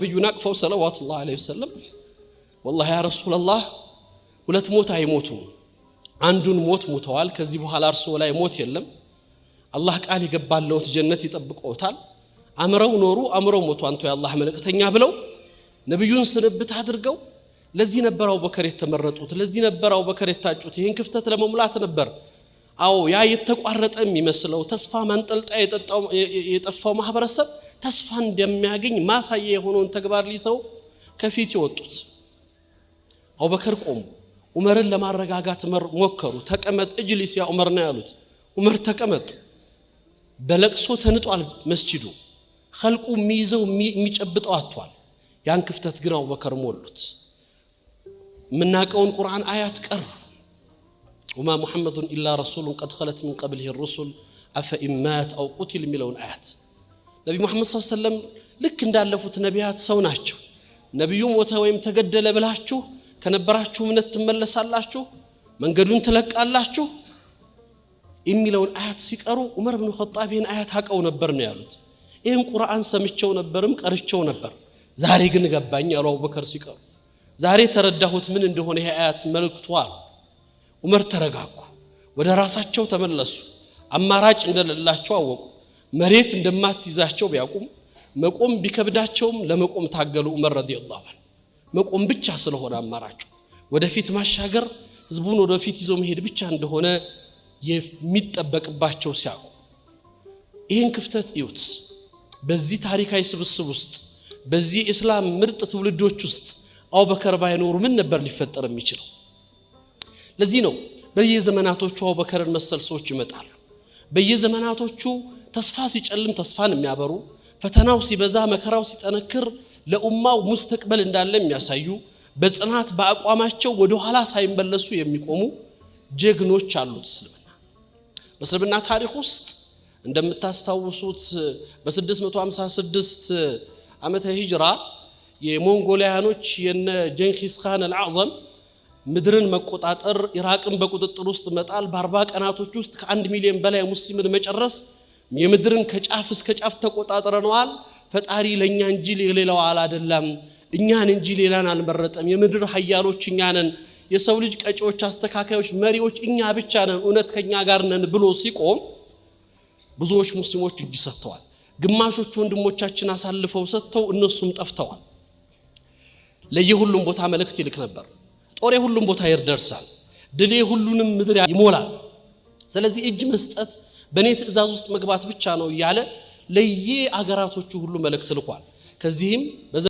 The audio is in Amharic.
ነቢዩን አቅፈው صلوات الله عليه وسلم والله يا رسول الله፣ ሁለት ሞት አይሞቱም። አንዱን ሞት ሞተዋል። ከዚህ በኋላ እርስዎ ላይ ሞት የለም። አላህ ቃል የገባለዎት ጀነት ይጠብቅዎታል። አምረው ኖሩ፣ አምረው ሞቱ፣ አንቱ የአላህ መልእክተኛ ብለው ነቢዩን ስንብት አድርገው፣ ለዚህ ነበር አቡበከር የተመረጡት፣ ለዚህ ነበር አቡበከር የታጩት። ይህን ክፍተት ለመሙላት ነበር። አዎ፣ ያ የተቋረጠ የሚመስለው፣ ተስፋ ማንጠልጣያ የጠፋው ማህበረሰብ ተስፋ እንደሚያገኝ ማሳያ የሆነውን ተግባር ሊሰው ከፊት የወጡት አቡበከር ቆሙ። ዑመርን ለማረጋጋት ሞከሩ። ተቀመጥ፣ اجلس يا عمر ነው ያሉት። ዑመር ተቀመጥ። በለቅሶ ተንጧል መስጂዱ። ኸልቁ የሚይዘው የሚጨብጠው አጥቷል። ያን ክፍተት ግን አቡበከር ሞሉት። የምናውቀውን ቁርአን አያት ቀሩ። وما محمد إلا رسول قد خلت من قبله الرسل أفإن مات أو قتل የሚለውን አያት። ነቢ ሙሐመድ صلى الله عليه وسلم ልክ እንዳለፉት ነቢያት ሰው ናቸው። ነቢዩ ሞተ ወይም ተገደለ ብላችሁ ከነበራችሁ እምነት ትመለሳላችሁ፣ መንገዱን ትለቃላችሁ የሚለውን አያት ሲቀሩ ዑመር ብን ኸጣብ ይህን አያት አውቀው ነበር ነው ያሉት። ይህን ቁርአን ሰምቸው ነበርም ቀርቸው ነበር፣ ዛሬ ግን ገባኝ አሉ አቡበከር ሲቀሩ። ዛሬ ተረዳሁት ምን እንደሆነ ይሄ አያት መልእክቱ አሉ። ዑመር ተረጋጉ፣ ወደ ራሳቸው ተመለሱ። አማራጭ እንደሌላቸው አወቁ። መሬት እንደማትይዛቸው ቢያውቁም፣ መቆም ቢከብዳቸውም ለመቆም ታገሉ። ዑመር رضي الله عنه መቆም ብቻ ስለሆነ አማራጩ፣ ወደፊት ማሻገር፣ ህዝቡን ወደፊት ይዞ መሄድ ብቻ እንደሆነ የሚጠበቅባቸው ሲያውቁ፣ ይህን ክፍተት እዩት። በዚህ ታሪካዊ ስብስብ ውስጥ፣ በዚህ እስላም ምርጥ ትውልዶች ውስጥ አቡበከር ባይኖሩ ምን ነበር ሊፈጠር የሚችለው? ለዚህ ነው በየዘመናቶቹ አቡበከርን መሰል ሰዎች ይመጣሉ። በየዘመናቶቹ ተስፋ ሲጨልም ተስፋን የሚያበሩ፣ ፈተናው ሲበዛ፣ መከራው ሲጠነክር ለኡማው مستقبل እንዳለ የሚያሳዩ፣ በጽናት በአቋማቸው ወደ ኋላ ሳይመለሱ የሚቆሙ ጀግኖች አሉት እስልምና። በእስልምና ታሪክ ውስጥ እንደምታስታውሱት በ656 ዓመተ ሂጅራ የሞንጎሊያኖች የነ ጀንኪስ ካን الأعظم ምድርን መቆጣጠር፣ ኢራቅን በቁጥጥር ውስጥ መጣል፣ በ40 ቀናቶች ውስጥ ከ1 ሚሊዮን በላይ ሙስሊምን መጨረስ፣ የምድርን ከጫፍ እስከ ጫፍ ተቆጣጥረነዋል። ፈጣሪ ለእኛ እንጂ ለሌላው አላደላም፣ እኛን እንጂ ሌላን አልመረጠም። የምድር ሀያሎች እኛ ነን፣ የሰው ልጅ ቀጪዎች፣ አስተካካዮች፣ መሪዎች እኛ ብቻ ነን፣ እውነት ከእኛ ጋር ነን ብሎ ሲቆም ብዙዎች ሙስሊሞች እጅ ሰጥተዋል። ግማሾቹ ወንድሞቻችን አሳልፈው ሰጥተው እነሱም ጠፍተዋል። ለየሁሉም ቦታ መልእክት ይልክ ነበር። ጦሬ ሁሉም ቦታ ይደርሳል። ድሌ ሁሉንም ምድር ይሞላል። ስለዚህ እጅ መስጠት፣ በእኔ ትእዛዝ ውስጥ መግባት ብቻ ነው እያለ ለየ አገራቶቹ ሁሉ መልእክት ልኳል። ከዚህም